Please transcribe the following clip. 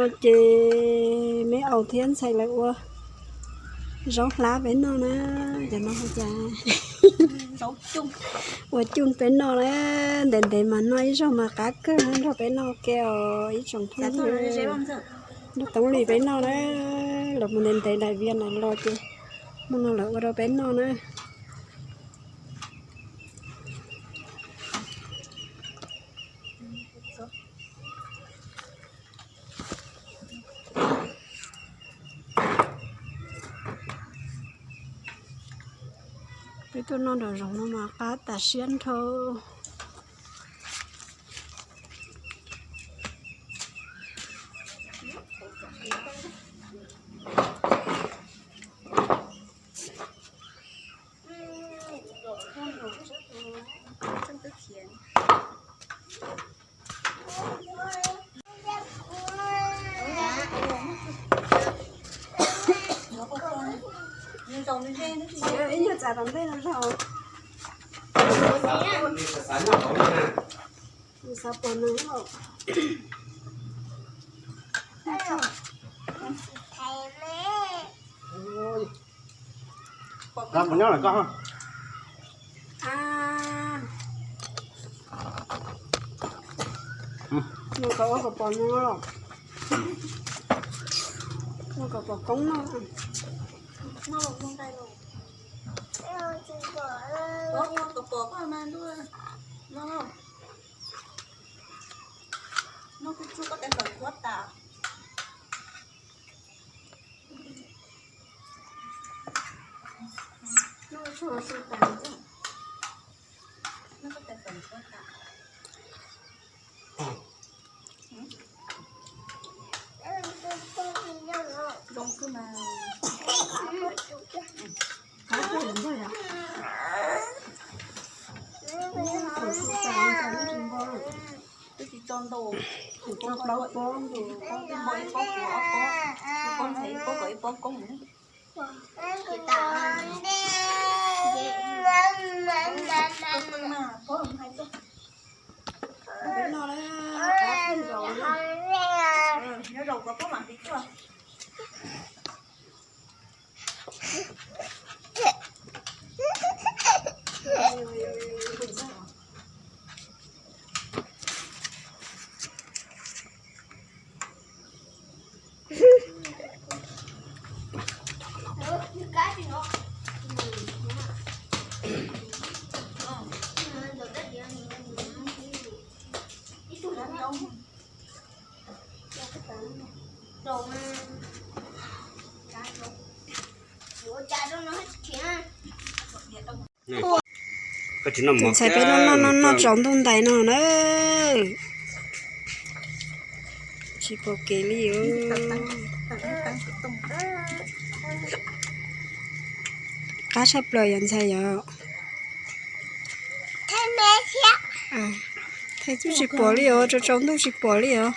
Ces me aus thiab ntxhais lawv ua zaub hlab peb noj na, cov no ua cas ua coj peb noj na, ntev ntev mas noj ib zaug mas qab kawg, nrog peb noj ke os ib tsoom phooj ywg, nrog Toob Lis peb noj na, los mus ntev ntev daim vias na los ces mus no lawv ua rau peb noj na. Peb tuaj noj nraum zoov no mas qab tas siab nrho. Ib nyuag txav tom ntej no zog. Xav pom nws. Nws kom ua kom pom nws, ua kom pom koob no. Noj kuj tsuj koj tes fawm tshuab tas. Noj tshuaj su tas, noj koj tes fawm tshuab tas. Zoo kawg mas. Qab kawg ntag yom. Twb tsis tso ntau, kuv tso plaub pob, ib pob npua, ib pob kuav, ob pob, ib pob ntxhais, ib pob kom ib pob koob. Nyob zoo koj pab mam li tuaj. Tus ntxhais peb noj noj noj noj tsaus ntuj ntais no na. Tsis pom kev li os. Qab tshaj plaws yom ntxhais yom. Thaij tub tsis pom li os, tsaus tsaus ntuj tsis pom li os.